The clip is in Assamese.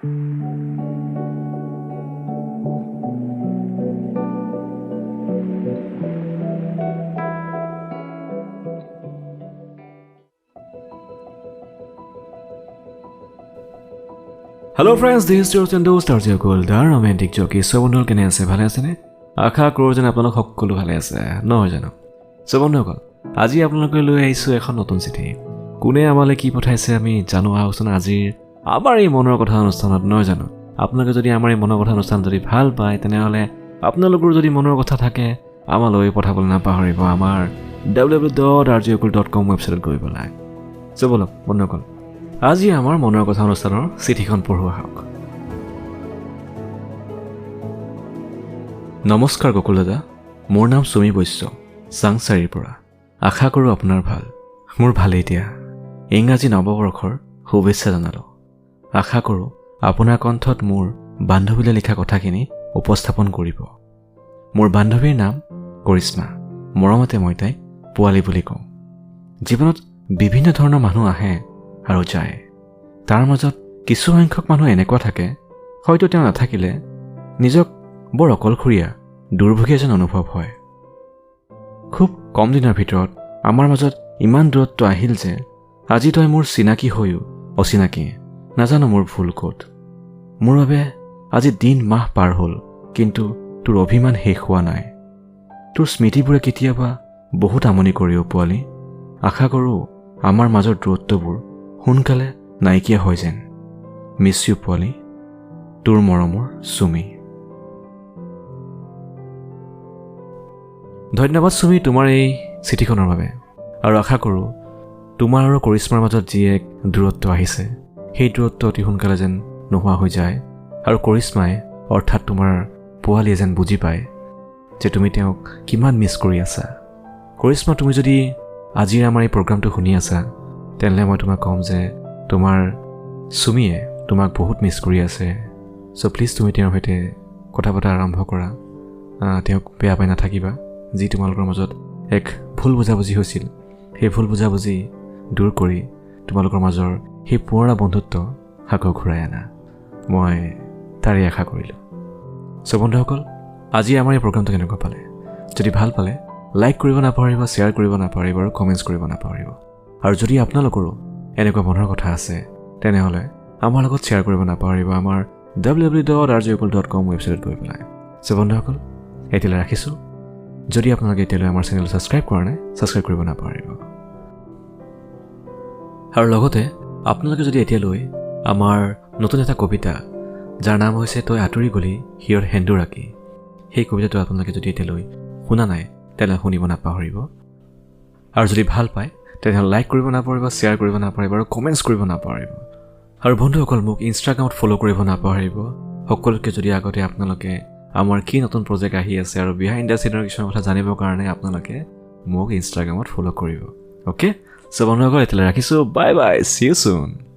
Hello friends, this is your দোস্ত RJ Gokul, the romantic jockey. So বন্ধুসকল, কেনে আছে? ভালে আছেনে? আশা কৰোঁ যেন আপোনালোক সকলো ভালে আছে, নহয় জানো? চ' বন্ধুসকল, আজি আপোনালোকে লৈ আহিছোঁ এখন নতুন চিঠি। কোনে আমালৈ কি পঠাইছে আমি জানো আহকচোন আজিৰ আমাৰ এই মনৰ কথা অনুষ্ঠানত, নহয় জানো? আপোনালোকে যদি আমাৰ এই মনৰ কথা অনুষ্ঠান যদি ভাল পায়, তেনেহ'লে আপোনালোকৰো যদি মনৰ কথা থাকে আমালৈ পঠাবলৈ নাপাহৰিব আমাৰ ww.rjgokul.com ৱেবছাইটত গৈ পেলাই। চ' ব'লক বন্ধুসকল, আজি আমাৰ মনৰ কথা অনুষ্ঠানৰ চিঠিখন পঢ়োৱা হওক। নমস্কাৰ গকুল দাদা, মোৰ নাম চুমি বৈশ্য, চাংচাৰিৰ পৰা। আশা কৰোঁ আপোনাৰ ভাল। মোৰ ভালেই এতিয়া। ইংৰাজী নৱবৰ্ষৰ শুভেচ্ছা জনালোঁ। আশা কৰোঁ আপোনাৰ কণ্ঠত মোৰ বান্ধৱীলৈ লিখা কথাখিনি উপস্থাপন কৰিব। মোৰ বান্ধৱীৰ নাম কৰিশ্মা। মৰমতে মই তাইক পোৱালি বুলি কওঁ। জীৱনত বিভিন্ন ধৰণৰ মানুহ আহে আৰু যায়। তাৰ মাজত কিছুসংখ্যক মানুহ এনেকুৱা থাকে, হয়তো তেওঁ নাথাকিলে নিজক বৰ অকলশৰীয়া, দুৰ্ভগীয়া যেন অনুভৱ হয়। খুব কম দিনৰ ভিতৰত আমাৰ মাজত ইমান দূৰত্ব আহিল যে আজি তই মোৰ চিনাকি হৈও অচিনাকি। নাজানো মোৰ ভুল ক'ত। মোৰ বাবে আজি দিন মাহ পাৰ হ'ল, কিন্তু তোৰ অভিমান শেষ হোৱা নাই। তোৰ স্মৃতিবোৰে কেতিয়াবা বহুত আমনি কৰে পোৱালি। আশা কৰোঁ আমাৰ মাজৰ দূৰত্ববোৰ সোনকালে নাইকিয়া হয় যেন। মিছ you পোৱালি, তোৰ মৰমৰ চুমি। ধন্যবাদ চুমি তোমাৰ এই চিঠিখনৰ বাবে। আৰু আশা কৰোঁ তোমাৰ আৰু কৰিশ্মাৰ মাজত যি এক দূৰত্ব আহিছে, সেই দূৰত্ব অতি সোনকালে যেন নোহোৱা হৈ যায় আৰু কৰিশ্মাই অৰ্থাৎ তোমাৰ পোৱালীয়ে যেন বুজি পায় যে তুমি তেওঁক কিমান মিছ কৰি আছা। কৰিশ্মা, তুমি যদি আজিৰ আমাৰ এই প্ৰগ্ৰামটো শুনি আছা, তেনেহ'লে মই তোমাক ক'ম যে তোমাৰ চুমিয়ে তোমাক বহুত মিছ কৰি আছে। চ' প্লিজ তুমি তেওঁৰ সৈতে কথা পতা আৰম্ভ কৰা। তেওঁক বেয়া পাই নাথাকিবা। যি তোমালোকৰ মাজত এক ভুল বুজাবুজি হৈছিল, সেই ভুল বুজাবুজি দূৰ কৰি তোমালোকৰ মাজৰ সেই পুৰণা বন্ধুত্ব আকৌ ঘূৰাই আনা, মই তাৰেই আশা কৰিলোঁ। চ' বন্ধুসকল, আজি আমাৰ এই প্ৰগ্ৰামটো কেনেকুৱা পালে? যদি ভাল পালে লাইক কৰিব নাপাহৰিব, শ্বেয়াৰ কৰিব নাপাহৰিব আৰু কমেণ্টছ কৰিব নাপাহৰিব। আৰু যদি আপোনালোকৰো এনেকুৱা মনৰ কথা আছে, তেনেহ'লে আমাৰ লগত শ্বেয়াৰ কৰিব নাপাহৰিব আমাৰ ww.rjgokul.com ৱেবছাইটত গৈ পেলাই। চ' বন্ধুসকল, এতিয়ালৈ ৰাখিছোঁ। যদি আপোনালোকে এতিয়ালৈ আমাৰ চেনেল ছাবস্ক্ৰাইব কৰা নাই, ছাবস্ক্ৰাইব কৰিব নাপাহৰিব। আৰু লগতে আপোনালোকে যদি এতিয়ালৈ আমাৰ নতুন এটা কবিতা, যাৰ নাম হৈছে তই আঁতৰি গ'লি শিৰত সেন্দুৰ আঁকি, সেই কবিতাটো আপোনালোকে যদি এতিয়ালৈ শুনা নাই, তেনেহ'লে শুনিব নাপাহৰিব। আৰু যদি ভাল পায় তেনেহ'লে লাইক কৰিব নাপাহৰিব, শ্বেয়াৰ কৰিব নাপাহৰিব আৰু কমেণ্টছ কৰিব নাপাহৰিব। আৰু বন্ধুসকল, মোক ইনষ্টাগ্ৰামত ফ'ল' কৰিব নাপাহৰিব। সকলোতকৈ যদি আগতে আপোনালোকে আমাৰ কি নতুন প্ৰজেক্ট আহি আছে আৰু বিহাইণ্ড the চিনৰ কিছুমান কথা জানিবৰ কাৰণে আপোনালোকে মোক ইনষ্টাগ্ৰামত ফ'ল' কৰিব। অ'কে, চ' বন্ধুসকল, এতিয়ালৈ ৰাখিছোঁ। Bye bye, see you soon.